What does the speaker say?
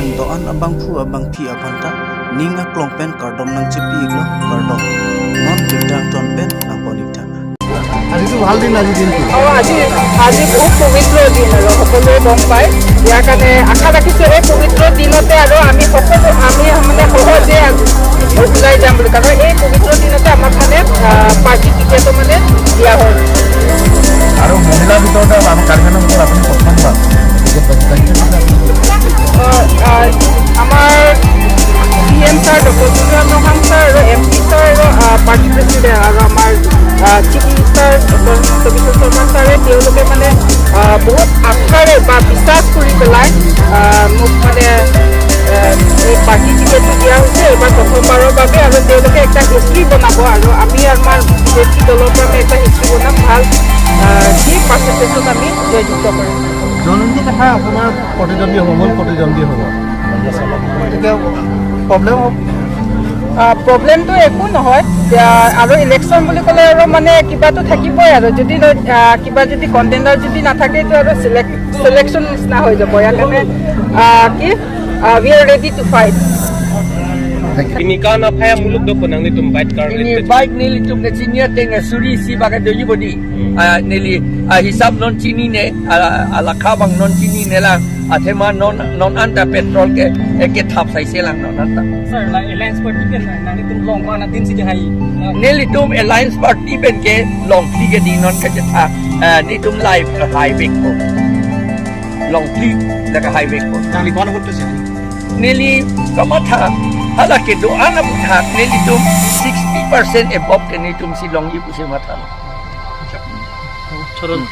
Nang do an abang phu abang phi abanta ning a klong pen kardom nang chepi iklo kardom non kirtang ton pen nang bonik tha. আজিতো ভাল দিন, আজি দিনটো। অঁ, আজি বহুত পবিত্ৰ দিন আৰু সকলোৱে গম পায়। ইয়াৰ কাৰণে আশা ৰাখিছোঁ এই পবিত্ৰ দিনতে আৰু আমি সকলো আমি মানে সহজে ওলাই যাম বুলি, কাৰণ এই পবিত্ৰ দিনতে আমাক মানে পাৰ্টি টিকেটো মানে দিয়া হ'ল। আৰু মহিলাৰ ভিতৰতে আমাৰ কাৰ্বি ভিতৰত আপুনি প্ৰথমবাৰ টিকেট পাইছে। আমাৰ C M sir doctor Tuliram Ronghang sir আৰু এম পি ছাৰ আৰু পাৰ্টি প্ৰেচিডেণ্ট আৰু আমাৰ chief minister doctor Himanta Biswa Sarma ছাৰে, তেওঁলোকে মানে বহুত আশাৰে বা বিশ্বাস কৰি পেলাই মোক মানে এই পাৰ্টি টিকেটটো দিয়া হৈছে এইবাৰ প্ৰথমবাৰৰ বাবে। আৰু তেওঁলোকে এটা হিষ্ট্ৰী বনাব আৰু আমি আমাৰ বিজেপি দলৰ পৰা আমি এটা হিষ্ট্ৰী বনাম, ভাল কি পাৰ্চেণ্টেজত আমি জয়যুক্ত কৰিম। জয়ন্তী কাথাৰ আপোনাৰ প্ৰতিদ্বন্দ্বী হ'ব, মূল প্ৰতিদ্বন্দ্বী হ'ব, তেতিয়া প্ৰব্লেম হ'ব? প্ৰব্লেমটো একো নহয়। আৰু ইলেকশ্যন বুলি ক'লে আৰু মানে কিবাটো থাকিবই। আৰু যদি কিবা যদি কণ্টেণ্ডাৰ যদি নাথাকে, এইটো আৰু চিলেকশ্যন নিচিনা হৈ যাব। ইয়াৰ কাৰণে কি we are ready to fight. Ini kan apa yang muluk do penang ni tum bike car. Ini bike nili tum ne chinia teng suri si baga do yibodi nili hisab non chini ne alakha bang non chini ne la athema non non anta petrol ke ke thap sai se lang non anta. Sir, la alliance party pen nang ni tum long mana tin si hai. Nili tum alliance party pen ke long pli ke di non ke tha ni tum live highway ko long pli la ka highway ko. Nang li kono ko se. Nili kamatha halake do ana butha nili tum 60% above ke ni tum si long yi se matha. Chorol.